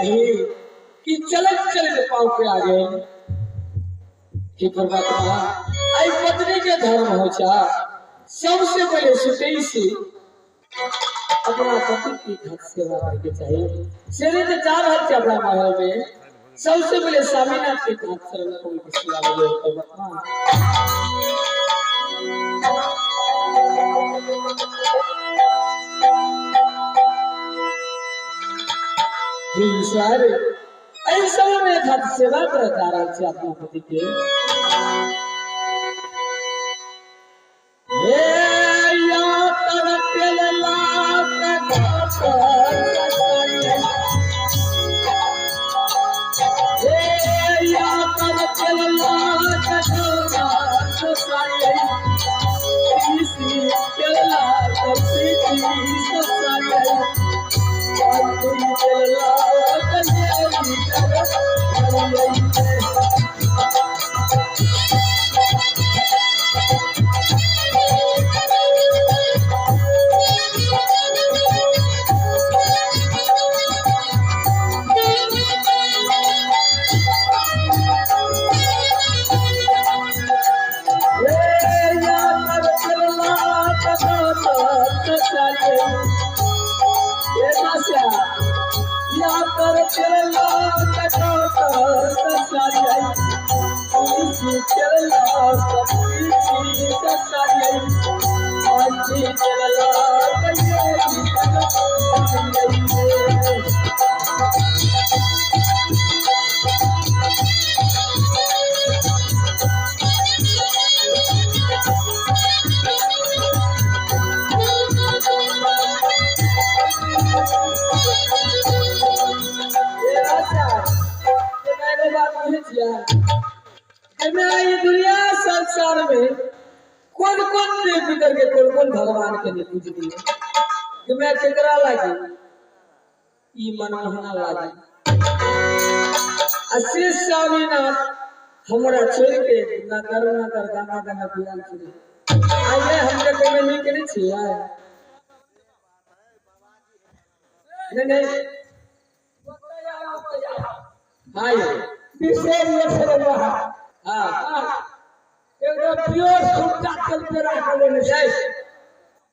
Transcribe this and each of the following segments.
चाही कि चलत चलत पाँव के आगे हे परमात्मा। आई पत्नी के धर्म हो चा सबसे पहले सुते से अपना पति की घर सेवा करके चाहिए। शरीर के चार हाथ के अपना महल में सबसे पहले स्वामीनाथ के घाट शरण को सेवा लगे परमात्मा। ईश्वर एहि समय में यथार्थ सेवा करत आ रहल छै अपना पति के। हे या तर तेल लात हे या तर तेल लात तेल लात दुनिया संसार में कौन कौन देव पितर के कौन कौन भगवान के नहीं पूज दिए कि मैं केकरा लागी ई मनमोहना लागी। आ श्री स्वामीनाथ हमरा छोड़ के ना दर ना दर गाना गाना बियान छोड़े आइए हमके कोई नहीं के नहीं छियै। नहीं नहीं हाँ विशेष ये हाँ एकदम प्योर सुच्चा तेल पे रख लेने जय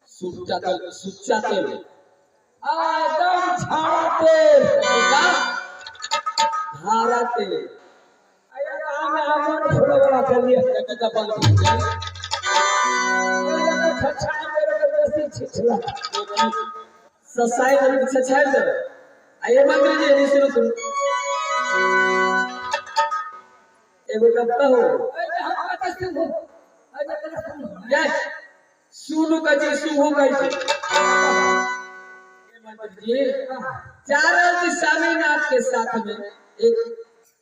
सुच्चा तेल सुच्चा तेल एकदम छाड़ा तेल धारा तेल हमें फूल वाला तेल ये कता बंद हो जाए छछा मेरे के बेसी छिछला ससाई वाली छछाई दे। आइए मंत्री जी नहीं सुनो सुनो एगो गप कहो जय सुनु का जी सुहो गई जी चार जी स्वामीनाथ के साथ में एक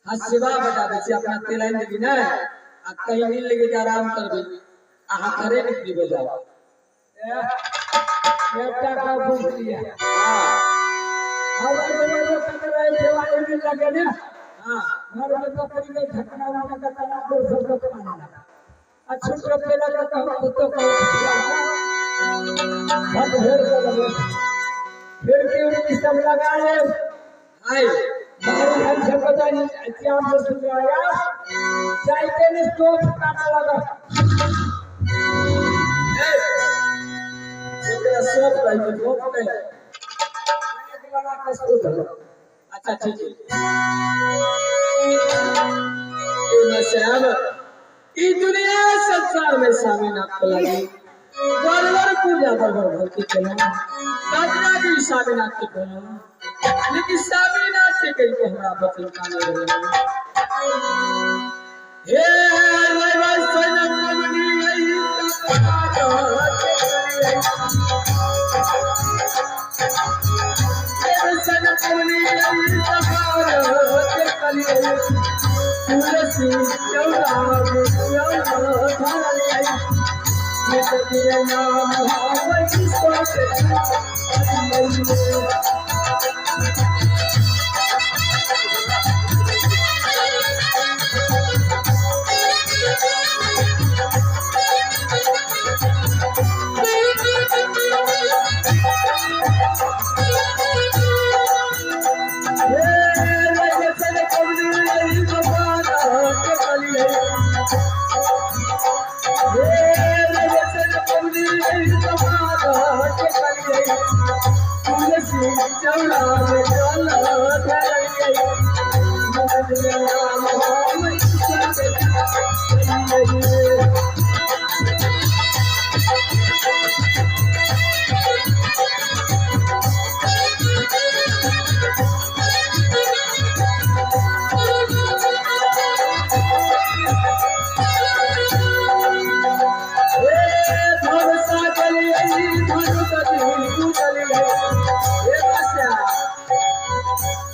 हसवा बजा दे छी अपना तेल आनि देबी ना आ कहीं नहीं लगे के आराम करबे अहाँ खरे निकली बजाओ। एकटा का बुझ लिया हाँ हमारे लोग कह रहे थे वाले में लगे ना हाँ घर में बकरी के ढकना उठा का तना को सब लोग खाने लगा। अच्छा रुपये लगा कहो कुत्तों को बहुत ढेर कर लगे फिर की उनकी सब लगा ले हाय बाहर घर से पता नहीं चार से सुन आया चाहते नहीं स्टोव काटा लगा एकरा सब कहि के धोप कहि एक बना के स्टोव। अच्छा ठीक है ए ई दुनिया संसार में स्वामीनाथ को लगी बरबर पूजा बरबर भक्ति करो दादा जी स्वामीनाथ के बोलो लेकिन स्वामीनाथ के कहीं को हमरा बचन का नहीं रहे। हे रवि सनक कमनी आई सनक कमनी आई तुलसी चौरा नाम चौड़ा में चल धरलियै मन राम हम चलियै। हे धनुषा गलियै धनुषति पूजलियै हे बस्या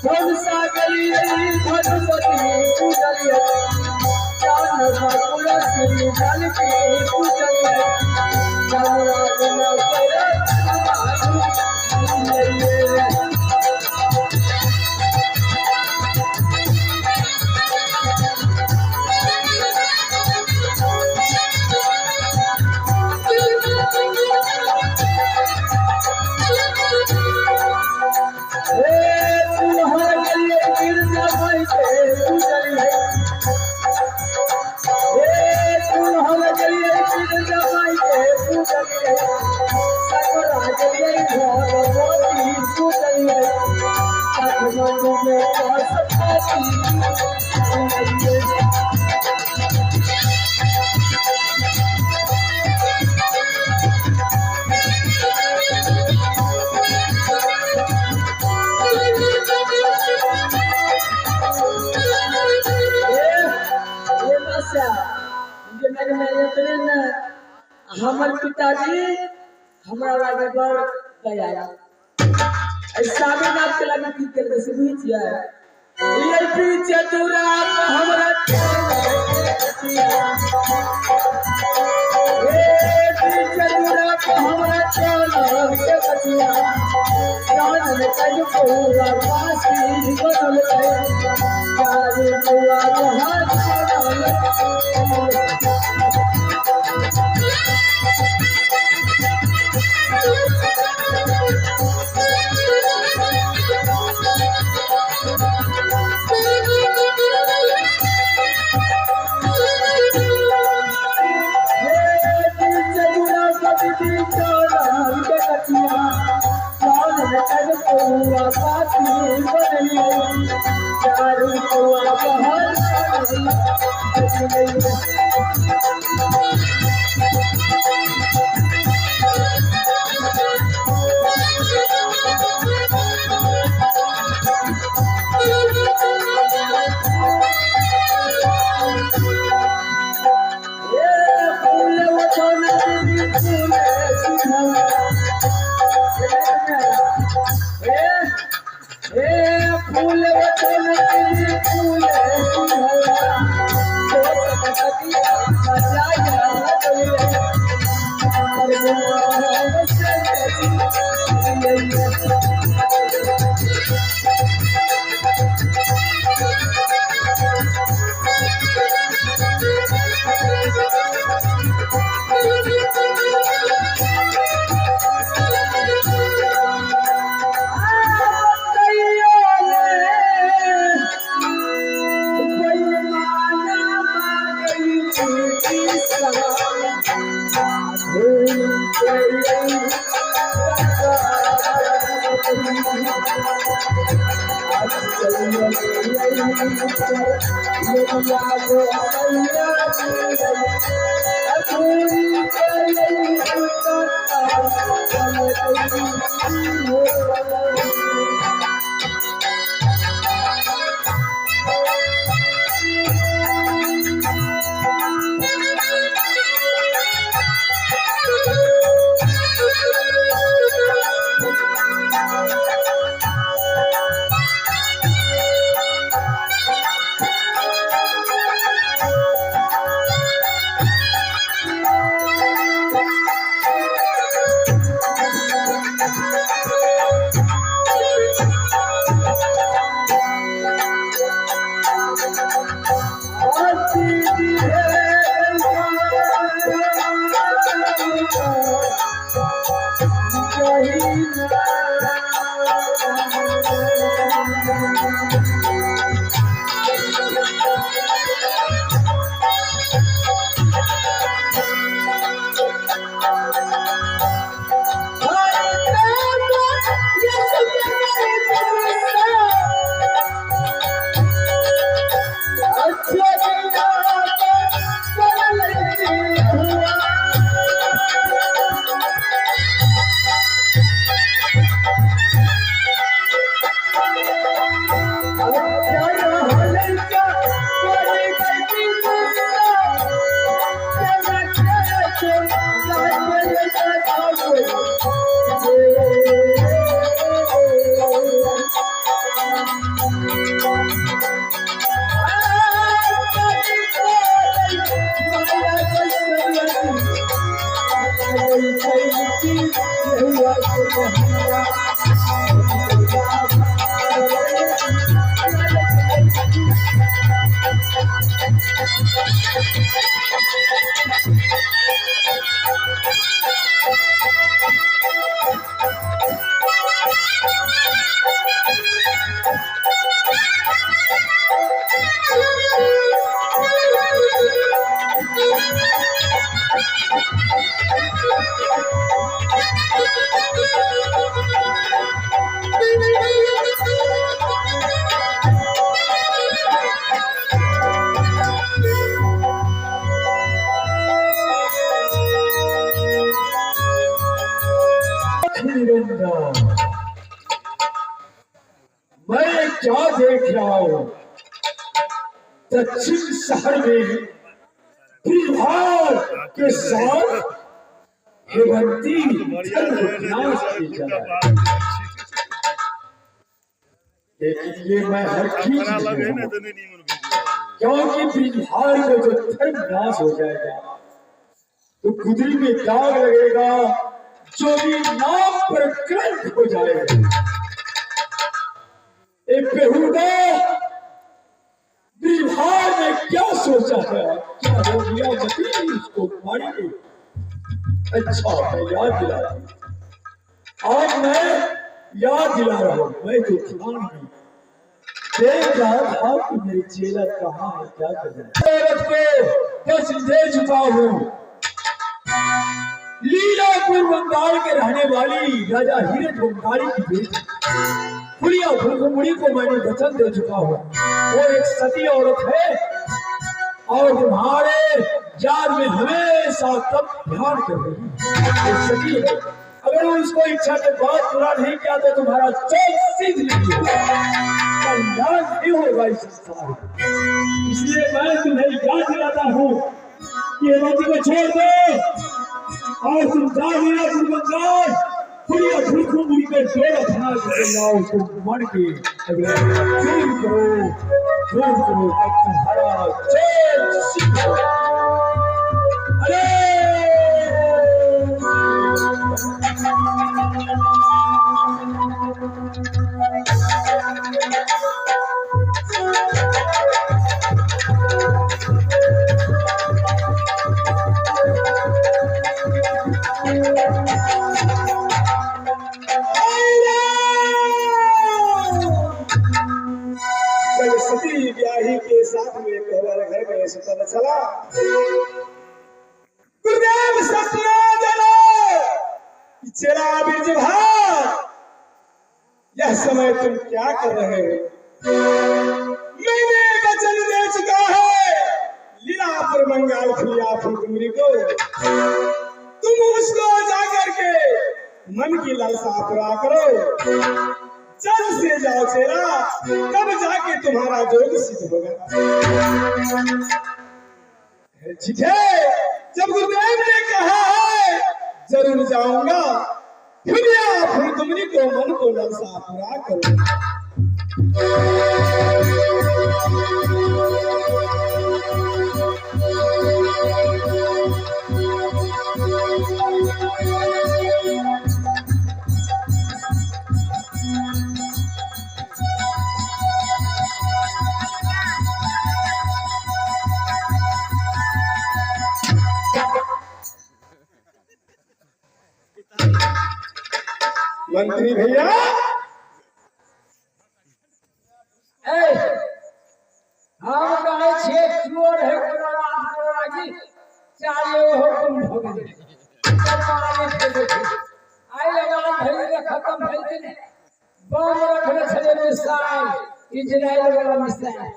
धनुषा गलियै धनुषति पूजलियै चान तुलसी जल के पूजलियै राम राम न कर। हे तुहर गलियै गिरजा माई के पूजलियै हे तुहर गलियै गिरजा माई के पूजलियै सकरा गलियै भगवती पूजलियै काठमांडू में पशुपति पूजलियै। हे हे मास्या इतने न हमर पिताजी हमरा लागे बड़ दयालु सामी नाथ के लागे की केलकै से बुझै छियै ये पीछे दूरा हमरा ए पीछे दूरा हमरा चल के बचिया जान कज पौआ पासी बनल चारू पौआ बहार बनल। चारू पौआ बहार बनल। ए फूल उठौना दीदी फूल सुखौना ए ए फूल उठौना दीदी फूल सुखौना तो सकतिया बचाया गलिया और मोहन से निरंजन, मैं क्या देख रहा हूं? दक्षिण शहर में बिहार के साथ हेमंती धर्म विनाश किया जा रहा है। लेकिन ये मैं हर चीज नहीं हूं, क्योंकि बिहार का जो धर्म नाश हो जाएगा तो गुदरी में दाग लगेगा, जो भी नाम पर कलंक हो जाएगा। एक बेहुदा बिहार ने क्या सोचा है, क्या हो गया मती उसको मारी गई। अच्छा, मैं याद दिला दी, आज मैं याद दिला रहा हूं। मैं तो ध्यान में देख रहा था कि मेरी चेला कहाँ है, क्या कर रहा है। औरत को बस दे चुका हूं। लीलापुर बंगाल के रहने वाली राजा हीरज बंगाली की बेटी फुलिया फुलकुमड़ी को मैंने वचन दे चुका हूं। वो एक सती औरत है और तुम्हारे याद में हमेशा तब ध्यान कर रही है। सती है, अगर उसको इच्छा के बाद पूरा नहीं किया तो तुम्हारा चौक सीध नहीं होगा, कल्याण नहीं होगा इस संसार में। इसलिए मैं तुम्हें याद दिलाता हूँ कि हेमंती को छोड़ दो और तुम जाओ लीलापुर बंगाल, फुलिया फुलकुमड़ी के पेड़ अपना के लाओ, उसको मर के अगला दूर करो, दूर करो, तब तुम्हारा चैन सिद्ध होगा। अरे जब सती ब्याही के साथ में कोहबर घर में सुतल चला, गुरुदेव सपना देलो चेला बिरजभार, यह समय तुम क्या कर रहे हो? मैंने वचन दे चुका है लीलापुर बंगाल फुलिया फुलकुमरी को, तुम उसको जाकर के मन की लालसा पूरा करो। चल से जाओ चेला, तब जाके तुम्हारा जोग सिद्ध होगा। ठीक है, जब गुरुदेव ने कहा है जरूर जाऊंगा, फुलिया फुलकुमरी को मन को लालसा पूरा करो। मंत्री भैया, हम कहै छियै चोर है कोनो रात कोनो राजी, चारियो हुकुम भऽ गेलै। सब मालिक के देखी आइ आवाज भइल रे, खत्म भेल कि नहि? बम रखने छलै मिसाइल, इजराइल वाला मिसाइल।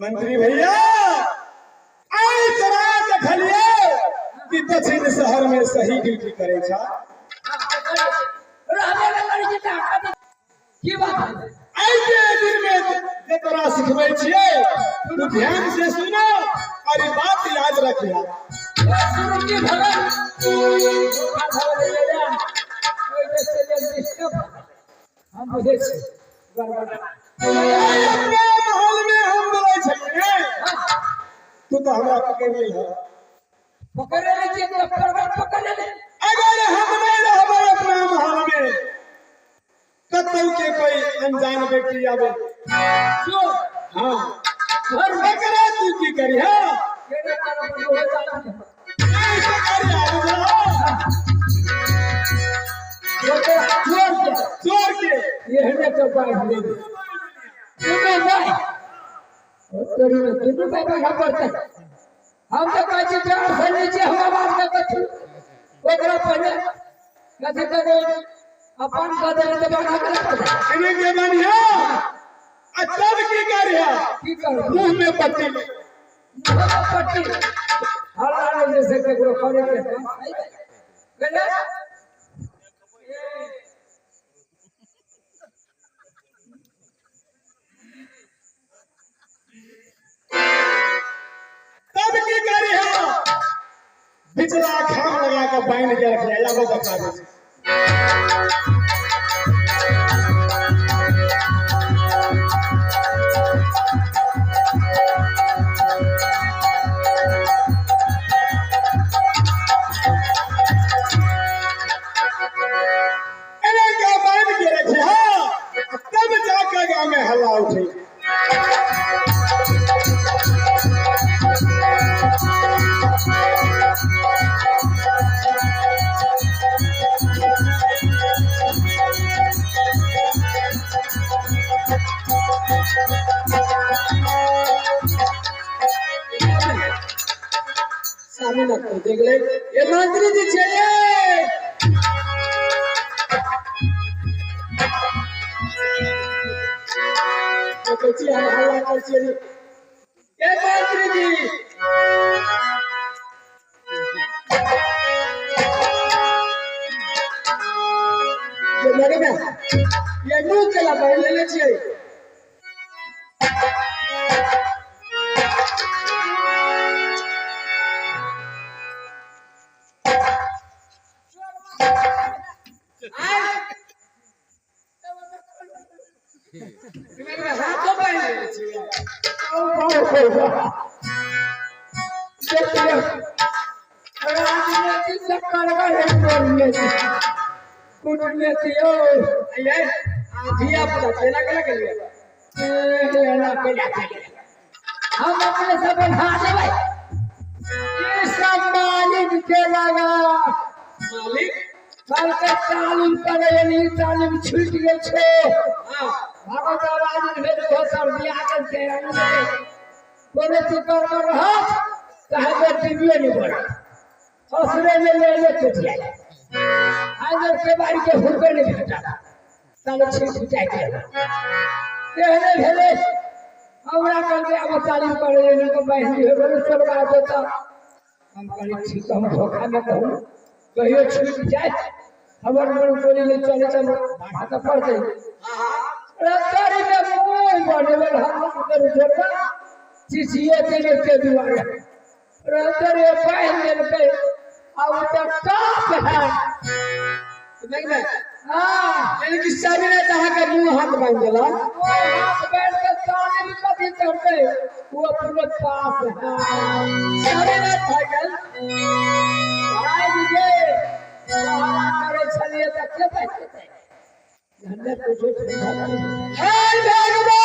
मंत्री भैया, आइ तोरा देखलिए कि दक्षिण शहर में सही ड्यूटी करे छा। रहबे नहि करै छै तऽ की बात है? आइ के दिन में जे तोरा सिखबै छियै तू ध्यान से सुनो और ई बात याद रखिया। सुरुचि भगत धोखा धऽ देलै रे, ओहि जे से जे डिस्टर्ब हम बुझै छी। गड़बड़। अपना महल में हम बोलै छलियै, तू तो हमरा पकड़ ली है। पकड़े ले छियै तऽ पकड़ पकड़े ले। अगर हम नहीं रहबै अपना महल में, कतौ के कोई अनजान व्यक्ति आवे चोर। हाँ, घर पकड़ा तू की करी है? केना करब हो जानी। नहीं पकड़ी आबे चोर के। चोर के। एहने तो बाढ़ ले दुनू भाई तोरी में दुनू भाई बैठा पड़तै। हम तऽ कहै छी डाँड़ से नीचे हम आवाज नहि कथी ओकरा पहिले कथी करै अपन कऽ देबै तऽ बाधा करे पड़तै। एने के बनिया आ तब की करी है? की करब? मुंह में पट्टी ले। मुँहमे पट्टी हल्ला नहि जैसे केकरो करे के गेलै। तब की करी है? बिचला खाम लगा के बांध के रख लिया आबो बता दे। एने के बांध के रखिया, तब जाकर गाँव में हल्ला उठे। सामने लगते देख ले ये मंत्री जी चाहिए। देखै छी हम हल्ला करै छियै ये मंत्री जी। ये मेरे में ये मुंह के ला बांध लेने छियै। हाथो बांध लेने छियै। राजनीति से करगर है कूटनीति कूटनीति ओ। ये धिया पुता केना केना केलियै? एना केना केलियै? हम अपने से बढ़ा देबै ई सब मालिक के लगा। मालिक। कल के तालीम करे एली तालीम छूटि गेल छै। हाँ। भगवत आवाज भेल हो सर्दी आ गेल छै। कोनो चीज कर रहत चाहे टीवीए नहीं बढ़त असरे में ले ले के जाए आज के बारी के हुके नहीं भेटा ताले छी छुटाइ के तेहने भेलै। हमरा कहलकै आब तालीम करे एली तो बहिनी हो गेल चोरबा देता। हम कहली ठीक हम धोखा में कहू कहियो छूट जाए हमर मन गोली ले चले चल बाधा तऽ पड़तै। रस्तारी में मुंह बनेबल हम करू चोरबा चिचिए देने के दुआरे रस्तारी पानि देलकै आ उ तऽ टॉप है। देख ने। हाँ। यानी कि सामने अहाँ के मुंह हाथ बांध देला। ओ हाथ बैठ के तालीम कथी करतै वो अपने पास है। सामने भए गेल। भाई गे हल्ला करै छलियै तऽ के बचतै धन्य पूछो। हे भगवान।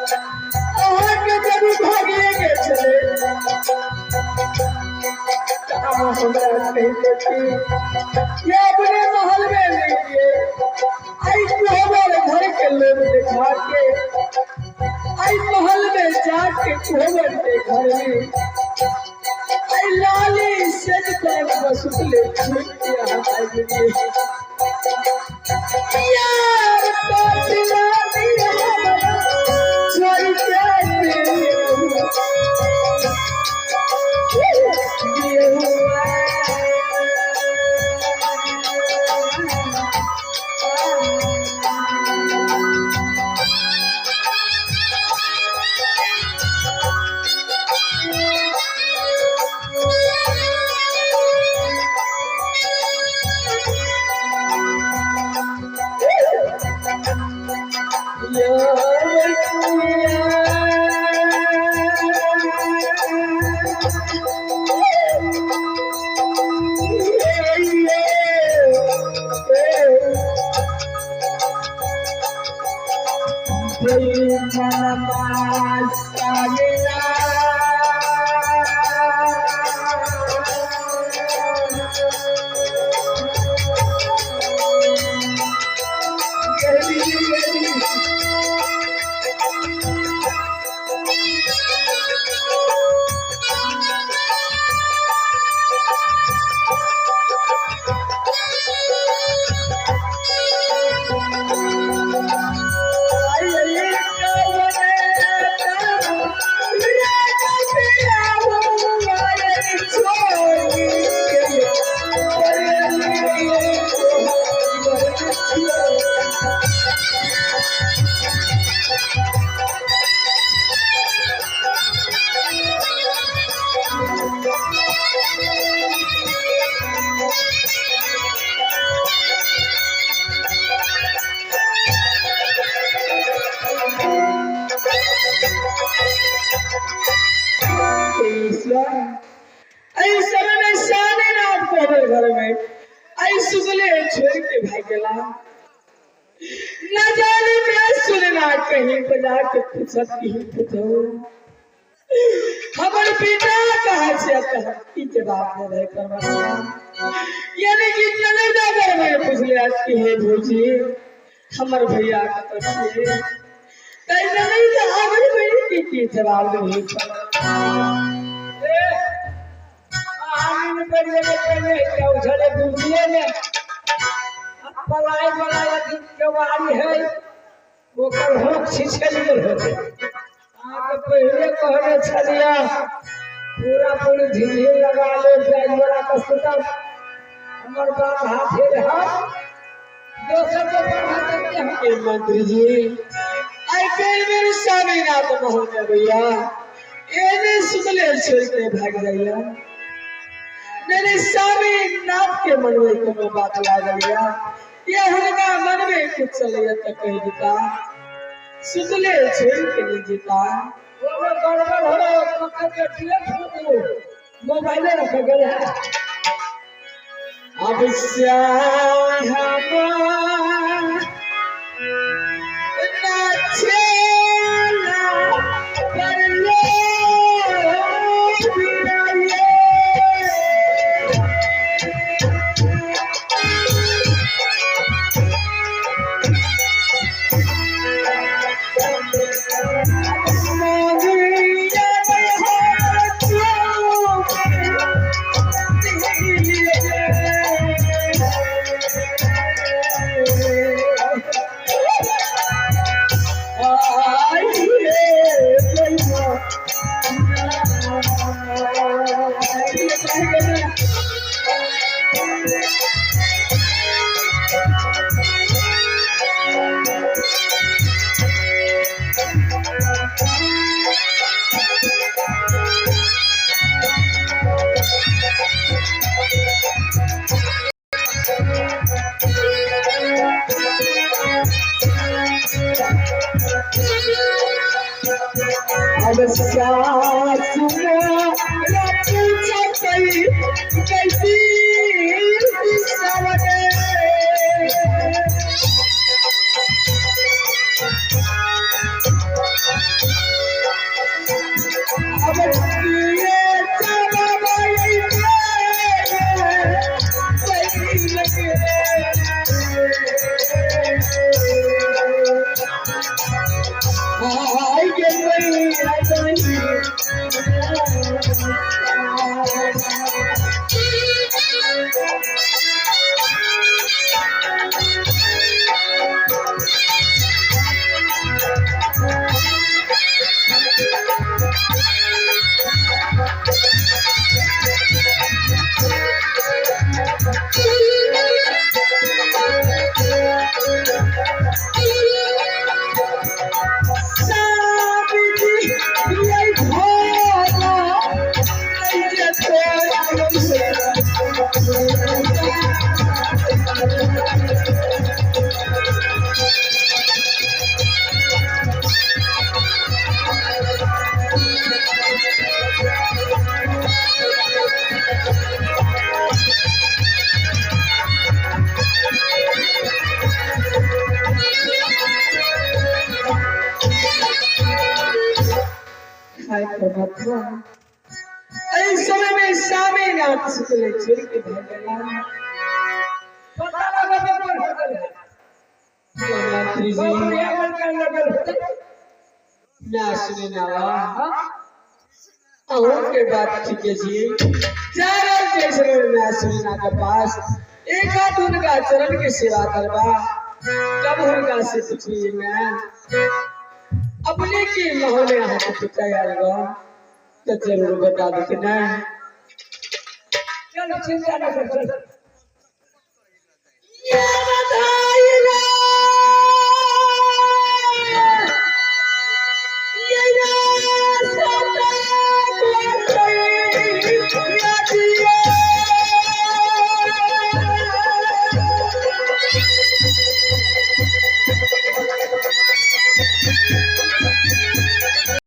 अहाँके जब भागिए के छलै तऽ अहाँ हमरा कहि देती या अपने महल में ले लिए आई कोहबर घर के लोग देखा के आई महल में जाके कोहबर के घर में आई लाली सेज पर बसुतले छुट के अहाँ आबि गेलियै। यार पाटला छोड़ के समय में साने रात को घर में आई सुगले छोड़ के भाग गेला न जाने मैं सुनना कहीं बजा के पूछत ही पूछो हमर बेटा कहाँ से कहाँ की जवाब न रहे परमात्मा यानी कि चले जा घर में पूछ लिया कि हे भौजी हमर भैया कतऽ छियै तै नहीं तो हमर बहिन की जवाब देबै आमीन पड़ गेलै पहिले उछले बुझिए ने पलाय वाला अथी केवाड़ी है ओकर हुक छिछल गेल होते। अहाँके पहिले कहने छलियै पूरा पूरी झिझिर लगा ले बैग वाला के सुतब हमर बात हाथे रहत दोसर के बढ़ा सकते हैं। मंत्री जी आई बेर बेर स्वामीनाथ महल में भैया एने सुतले छोड़ के भाग जाइया मेरे स्वामीनाथ के मनवे कोनो बात लागल या ये हुनका मनवे के चलैया त कहि देता सुतले छोड़ के नहीं जेता। ओमे गड़बड़ हो पकड़ के टिलक हो मोबाइले रख गेल है। अब श्याम नाचे अब सासु मोरा पूछतई कैसी सवरे। अब ये चरवाई आई परमात्मा समय में स्वामीनाथ शुक्ल छोड़ के भागला। पता लगा तो कोई हो गए। मंत्री जी बाबू या मन कर लगल होते। ना सुने नावा हाँ अहू के बात ठीक है जी। जा रहे जैसे ना सुने ना के पास एक हाथ उनका चरण की सेवा करवा तब उनका से पूछिए मैं अपने के माहौल यहाँ के पिता आएगा तो जरूर बता दो ना। चलो चिंता न कर चल। ये बधाई रे, ये सता दिए।